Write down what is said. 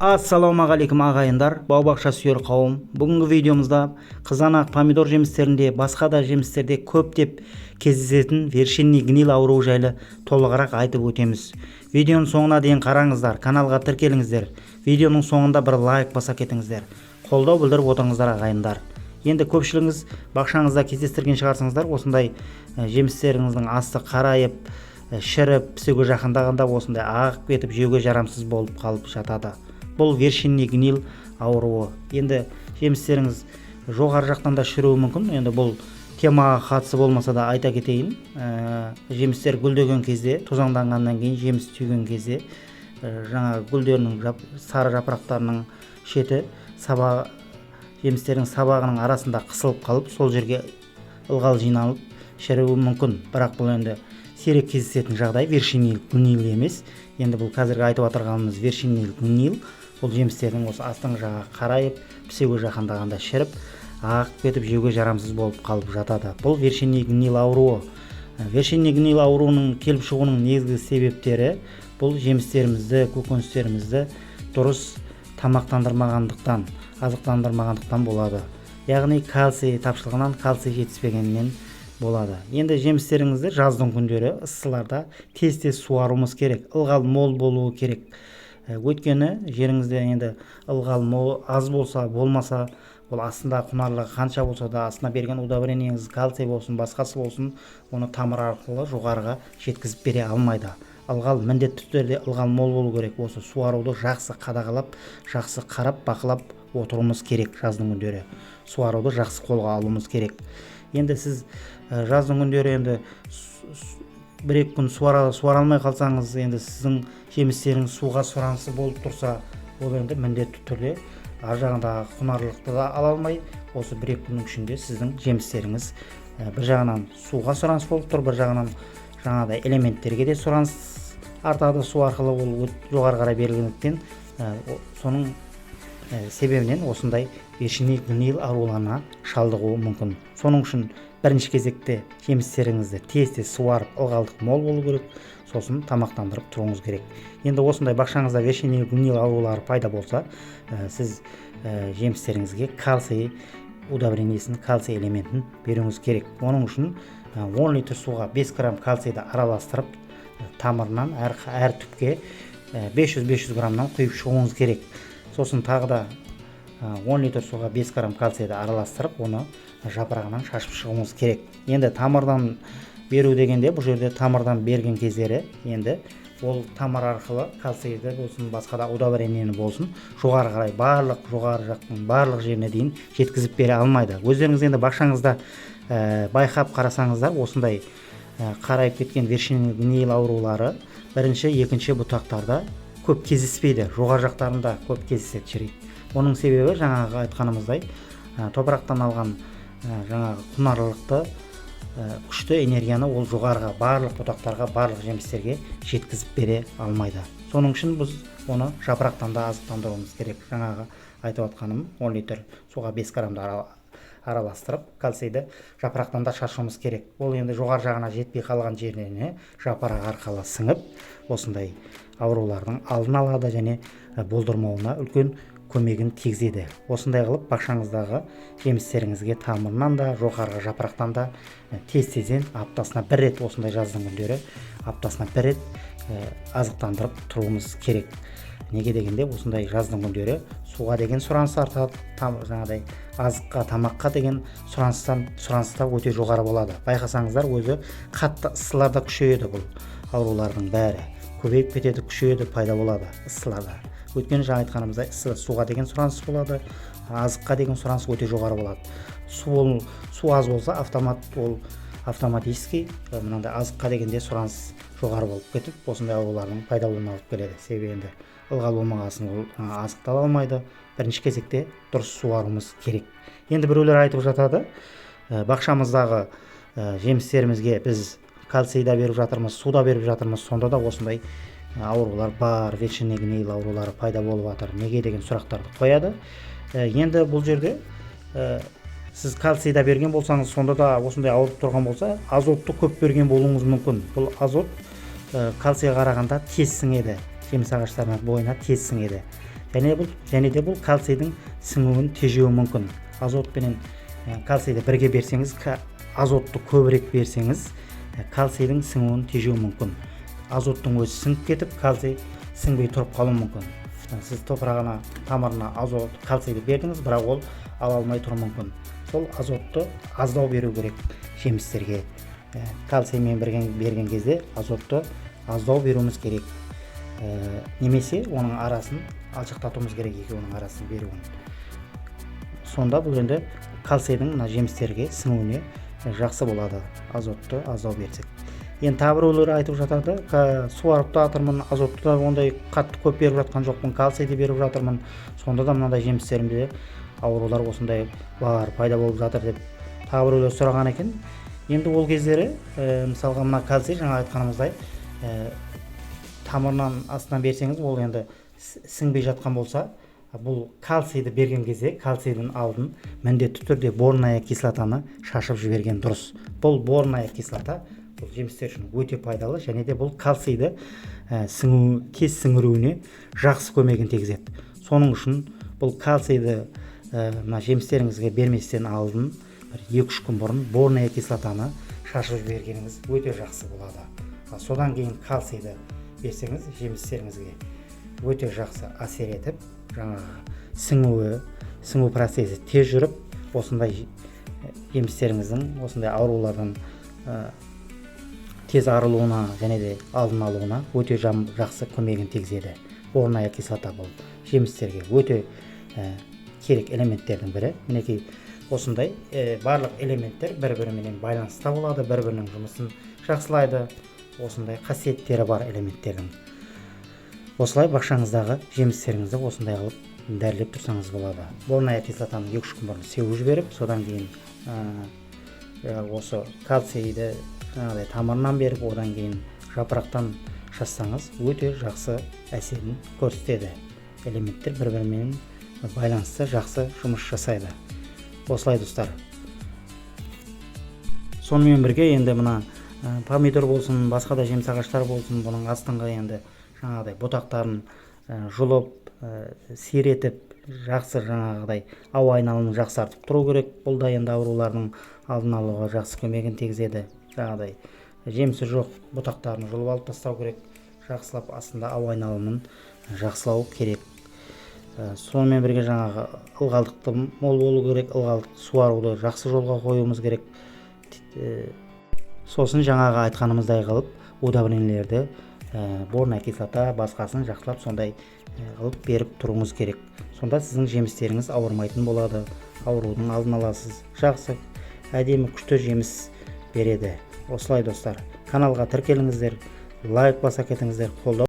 Ассалаумағалейкум, ағайындар, бау-бақша сүйер қауым! Бүгінгі видеомызда қызанақ, помидор жемістерінде, басқа да жемістерде көптеп кездесетін вершинный гниль ауруы жайлы толығырақ айтып өтеміз. Видеоның соңына дейін қараңыздар, каналға тіркеліңіздер, видеоның соңында бір лайк баса кетіңіздер, қолдау білдіріп отырыңыздар. Ағайындар, енді көпшілігіңіз бақшаңызда кездестірген шығарсыңыздар осындай жемістеріңіздің асты қарайып, шіріп, пісуге жақындағанда осындай ағып кетіп, жеуге жарамсыз болып қалып жатады. Бұл вершинный гниль ауруы. Енді жемістеріңіз жоғары жақтан да шіруі мүмкін. Енді бұл темаға қатысы болмаса да айта кетейін, жемістер гүлдеген кезде, тозаңданғаннан кейін, жеміс түйген кезде, жаңағы гүлдерінің сары жапырақтарының шеті сабағы, жемістердің сабағының арасында қысылып қалып, сол жерге ылғал жиналып, шіруі мүмкін. Бірақ бұл енді сирек кездесетін жағдай, вершинный гниль емес. Енді бұл қазіргі айтып отырғанымыз вершинный гниль. Бұл жемістердің осы астыңғы жағы қарайып, пісуге жақындағанда шіріп, ағып кетіп, жеуге жарамсыз болып қалып жатады. Бұл вершинный гниль ауруы. Вершинный гниль ауруының келіп шығуының негізгі себептері бұл жемістерімізді, көкөністерімізді дұрыс тамақтандырмағандықтан, азықтандырмағандықтан болады, яғни кальций тапшылығынан, кальций жетіспегенінен болады. Енді жемістеріңізді жаздың күндері ыссыларда тез тез суаруымыз керек, ылғал мол болуы керек. Өйткені жеріңізде енді ылғал мол аз болса, болмаса, ол астындағы құнарлығы қанша болса да, астына берген удобрениеңіз, кальций болсын, басқасы болсын, оны тамыр арқылы жоғарыға жеткізіп бере алмайды. Ылғал, міндетті түрде ылғал мол болу керек. Осы суаруды жақсы қадағалап, жақсы қарап, бақылап отыруымыз керек. Жаздың күндері суаруды жақсы қолға алуымыз керек. Енді сіз жаздың күндері енді 1-2 күн суара алмай қалсаңыз, енді сіздің жемістеріңіз суға сұранысы болып тұрса, ол енді міндетті түрде ар жағындағы құнарлықты да ала алмай, осы 1-2 күннің ішінде сіздің жемістеріңіз бір жағынан суға сұраныс болып тұр, бір жағынан жаңағыдай элементтерге де сұраныс артады. Су арқылы ол жоғары қарай берілгендіктен, соның себебінен осындай вершинный гниль ауруларына шалдығуы мүмкін. Соның үшін бірінші кезекте жемістеріңізді тез тез суарып, ылғалдық мол болу керек, сосын тамақтандырып тұруыңыз керек. Енді осындай бақшаңызда вершинный гниль аурулары пайда болса, сіз жемістеріңізге кальций удобрениесін, кальций элементін беруіңіз керек. Оның үшін 10 литр суға 5 грамм кальцийді араластырып, тамырынан әр түпке 500-500 граммнан құйып шығуыңыз керек. Сосын тағы да 10 литр суға 5 грамм кальцийді араластырып, оны жапырағынан шашып шығуыңыз керек. Енді тамырдан беру дегенде, бұл жерде тамырдан берген кездері енді ол тамыр арқылы кальцийді болсын, басқа да удобрениені болсын, жоғары қарай барлық жоғары жақтың барлық жеріне дейін жеткізіп бере алмайды. Өздеріңіз енді бақшаңызда байқап қарасаңыздар, осындай қарайып кеткен вершинный гниль аурулары бірінші, екінші бұтақтарда көп кездеспейді, жоғары жақтарында көп кездеседі, шіриді. Оның себебі жаңағы айтқанымыздай, топырақтан алған жаңағы құнарлылықты, күшті энергияны ол жоғарыға, барлық бұтақтарға, барлық жемістерге жеткізіп бере алмайды. Соның үшін біз оны жапырақтан да азықтандыруымыз керек. Жаңағы айтып отқаным, 10 литр суға 5 граммды араластырып, кальцийді жапырақтан да шашуымыз керек. Ол енді жоғары жағына жетпей қалған жеріне жапырақ арқылы сіңіп, осындай аурулардың алдын алады және болдырмауына үлкен көмегін тигізеді. Осындай қылып бақшаңыздағы жемістеріңізге тамырынан да, жоғарғы жапырақтан да тез тезден аптасына бір рет, осындай жаздың күндері аптасына бір рет азықтандырып тұруымыз керек. Неге дегенде, осындай жаздың күндері суға деген сұраныс артады, жаңағыдай азыққа, тамаққа деген сұраныс та өте жоғары болады. Байқасаңыздар, өзі қатты ыссыларда күшейеді. Бұл аурулардың бәрі көбейіп кетеді, күшейеді, пайда болады ыссыларда. Өйткені жаңа айтқанымыздай, ыссы, суға деген сұраныс болады, азыққа деген сұраныс өте жоғары болады. Су аз болса, автомат ол автоматически мынандай азыққа дегенде сұраныс жоғары болып кетіп, осындай аурулардың пайда болуына алып келеді. Себебі енді ылғал болмаған ол азықты ала алмайды. Бірінші кезекте дұрыс суаруымыз керек. Енді біреулер айтып жатады, бақшамыздағы жемістерімізге біз кальций да беріп жатырмыз, су да беріп жатырмыз, сонда да осындай аурулар бар, вершинный гниль аурулары пайда болып жатыр, неге деген сұрақтарды қояды. Енді бұл жерде сіз кальций да берген болсаңыз, сонда да осындай ауырып тұрған болса, азотты көп берген болуыңыз мүмкін. Бұл азот кальцийға қарағанда тез сіңеді, жеміс ағаштарының бойына тез сіңеді. Және де бұл кальцийдің сіңуін тежеуі мүмкін. Азот пенен кальцийді бірге берсеңіз, азотты көбірек берсеңіз, кальцийдің сіңуін тежеуі мүмкін. Азоттың өзі сіңіп кетіп, кальций сіңбей тұрып қалуы мүмкін. Сіз топырағына, тамырына азот, кальцийді бердіңіз, бірақ ол ала алмай тұруы мүмкін. Сол азотты аздау беру керек жемістерге. Кальциймен берген кезде азотты аздау беруіміз керек. Немесе оның арасын алшақтатуымыз керек, екеуінің арасын беруін. Сонда бұл енді кальцийдің мына жемістерге сіңуіне жақсы болады, азотты аздау берсек. Енді тағы біреулер айтып жатады, суарып та жатырмын, азотты да ондай қатты көп беріп жатқан жоқпын, кальцийді беріп жатырмын, сонда да мынандай жемістерімде аурулар осындай бар, пайда болып жатыр деп тағы біреулер сұраған екен. Енді ол кездері, мысалға, мына кальций жаңа айтқанымыздай, тамырынан астынан берсеңіз, ол енді сіңбей жатқан болса, бұл кальцийді берген кезде кальцийдің алдын міндетті түрде борная кислотаны шашып жіберген дұрыс. Бұл борная кислота бұл жемістер үшін өте пайдалы және де бұл кальцийді тез сіңіруіне жақсы көмегін тигізеді. Соның үшін бұл кальцийді мына жемістеріңізге берместен алдын бір 2-3 күн бұрын борная кислотаны шашып жібергеніңіз өте жақсы болады. Ал содан кейін кальцийді берсеңіз, жемістеріңізге өте жақсы әсер етіп, жаңағы сіңу процесі тез жүріп, осындай жемістеріңіздің осындай аурулардан тез арылуына және де алдын алуына өте жақсы көмегін тигізеді. Борная кислота бұл жемістерге өте керек элементтердің бірі. Мінекей, осындай барлық элементтер бір біріменен байланыста болады, бір бірінің жұмысын жақсылайды. Осындай қасиеттері бар элементтердің. Осылай бақшаңыздағы жемістеріңізді осындай қылып дәрілеп тұрсаңыз болады. Борная кислотаны 2-3 күн бұрын сеуіп жіберіп, содан кейін осы кальцийді жаңағыдай тамырынан беріп, одан кейін жапырақтан шашсаңыз, өте жақсы әсерін көрсетеді. Элементтер бір бірімен байланысты жақсы жұмыс жасайды. Осылай, достар. Сонымен бірге енді мына помидор болсын, басқа да жеміс ағаштары болсын, бұның астыңғы енді жаңағыдай бұтақтарын жұлып, сиретіп, жақсы жаңағыдай ауа айналымын жақсартып тұру керек. Бұл да енді аурулардың алдын алуға жақсы көмегін тигізеді. Жаңағыдай жемісі жоқ бұтақтарын жұлып алып тастау керек, жақсылап астында ауа айналымын жақсылау керек. Сонымен бірге жаңағы ылғалдықты мол болу керек, ылғалдық суаруды жақсы жолға қоюымыз керек. Сосын жаңағы айтқанымыздай қылып удобрениелерді, борная кислота, басқасын жақсылап сондай қылып беріп тұруыңыз керек. Сонда сіздің жемістеріңіз ауырмайтын болады, аурудың алдын аласыз, жақсы, әдемі, күшті жеміс береді. Осылай, достар, каналға тіркеліңіздер, лайк баса кетіңіздер, қолдау.